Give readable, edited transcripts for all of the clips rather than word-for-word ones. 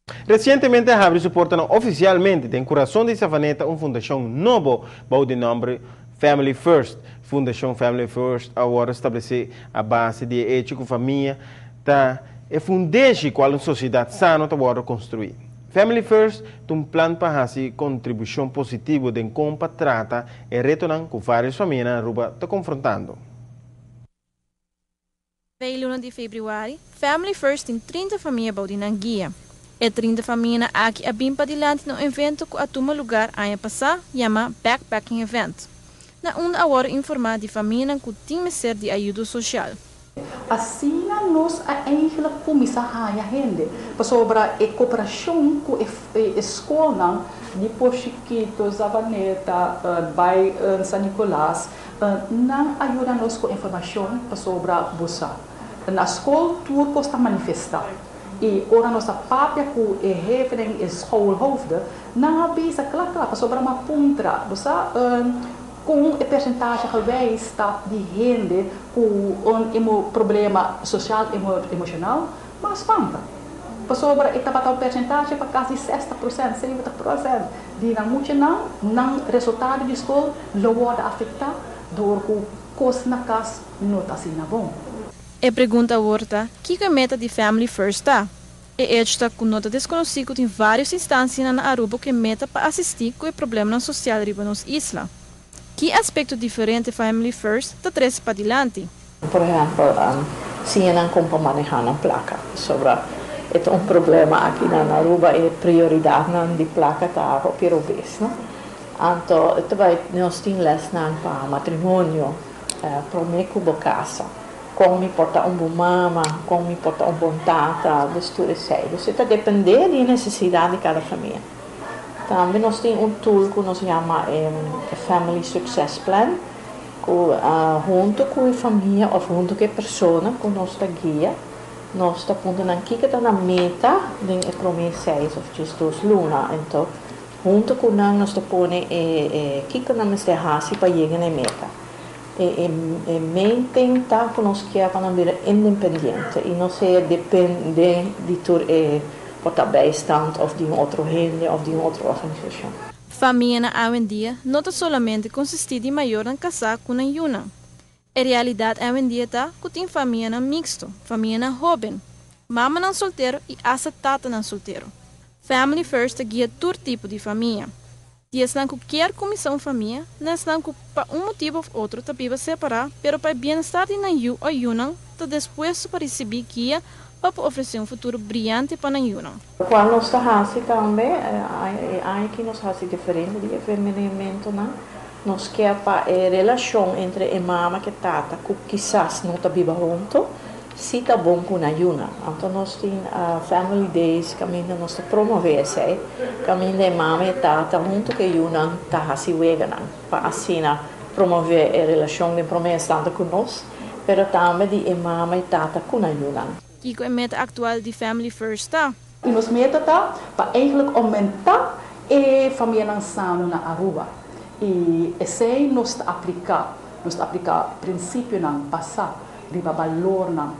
Recientemente a habri su porta oficialmente den curason di Savaneta un fundacion nobo bou di nomber Family First. Fundacion Family First a wordo estableci a base di hecho cu famia ta e fundeshi cual un sociedad sano ta wordo construi. Family First ta un plan pa haci contribucion positivo den con pa trata e retonan cu varios famia na Aruba ta confrontando. 1 di februari, Family First tin 30 famia bou di nan guia. E 30 famia aki a bin padilanti na un evento cu a tuma luga aña pasa, yama Backpacking Event, na unda a wordo informa di famia cu tin mester di ayudo social. Asina nos a eigenlijk cuminsa haya hende. Pasobra e cooperacion cu e scol di Pos Chiquito, Savaneta, bij San Nicolas, nan a yuda nos cu informacion sobre bosa. Na scol tur cos ta manifesta. Y ora nos a papia cu e hefenan, e schoolhoofden, nan a bisa cla cla pasobra m'a puntra, bosa cu e percentage gewijs ta di hende cu un problema social emocional, m'a spanta. Pasobra e tabata un percentage pa casi 60%, 70% di nan muchanan, nan resultado di scol lo wordo afecta door cu cos na cas no ta asina bon. E pregunta awor ta, kico e meta di Family First ta? E hecho ta cu no ta desconoci cu tin varios instancia na Aruba cu meta pa asisti cu e problema social riba nos isla. Ki aspecto diferente Family First ta trece padilanti? Por ehempel, si nan con pa maneha nan placa. Pasobra e un problema aki na Aruba, e prioridad nan di placa ta pero bes, no? Anto, tambe nos tin les nan pa matrimonio, prome cu bo casa. Con mi por ta un bon mama, con mi por ta un bon tata, dus tur esey. Dus ta depende di necesidad di cada famia. Tambe nos tin un tool cu nos yama Family Success Plan, cu hunto cu e famia of hunto cu e persona cu nos ta guia, nos ta puntra nan kico ta nan meta den e prome 6 of 12 luna. Anto, hunto cu nan nos ta pone e kico nan mester haci pa yega na meta. E main thing ta cu nos kier pa nan bira independiente y no sea depende di tur e por ta bijstand of di un otro hende of di un otro organisacion. Famia na awendia no ta solamente consisti di mayornan casa cu nan yiunan. E realidad awendia ta cu tin famia mixto, famia hoben, mamanan soltero y hasta tatanan soltero. Family First ta guia tur tipo di famia. Di esnan cu kier cuminsa un famia, esnan cu pa un motibo of otro ta biba separa, pero pa bienestar di nan yiu of yiunan, ta dispuesto pa ricibi guia pa ofrece un futuro briyante pa nan yiunan. Cual nos ta haci tambe, aki nos ta haci diferente di evento, no? Nos kier pa e relacion entre e mama cu tata, cu kisas no ta biba hunto, si ta bon cu nan yiunan. Anto nos tin family days, caminda nos ta promove esey, caminda e mama y tata hunto cu yiunan ta haci weganan, pa asina promove e relacion di prome instante cu nos, pero tambe di e mama y tata cu nan yiunan. Kico e meta actual di Family First ta? Y nos meta ta pa eigenlijk aumenta e famia sano na Aruba. Y esey nos ta aplica, nos ta aplica principionan basa riba balornan,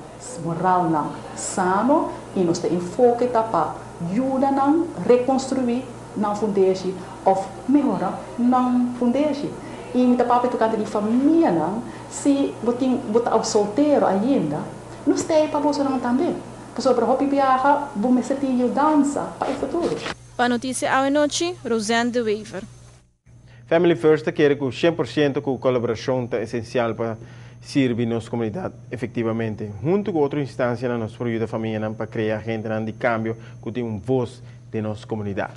moralnan sano y nos ta enfoke ta pa yuda nan reconstrui nan fundeshi of mehora nan fundeshi. Y mi ta papia tocante di famianan, si bo tin bo ta soltero ainda, nos t'ey pa bo tambe. Pasobra hopi biaha, bo mester tin yudansa pa e futuro. Pa Noticia Awe Nochi, Roseanne de Wever. Family First kier cu 100% cu colaboracion ta esencial pa sirbi nos comunidad efectivamente. Hunto cu otro instancia, nos por yuda famia pa crea agente di cambio cu tin un voz den nos comunidad.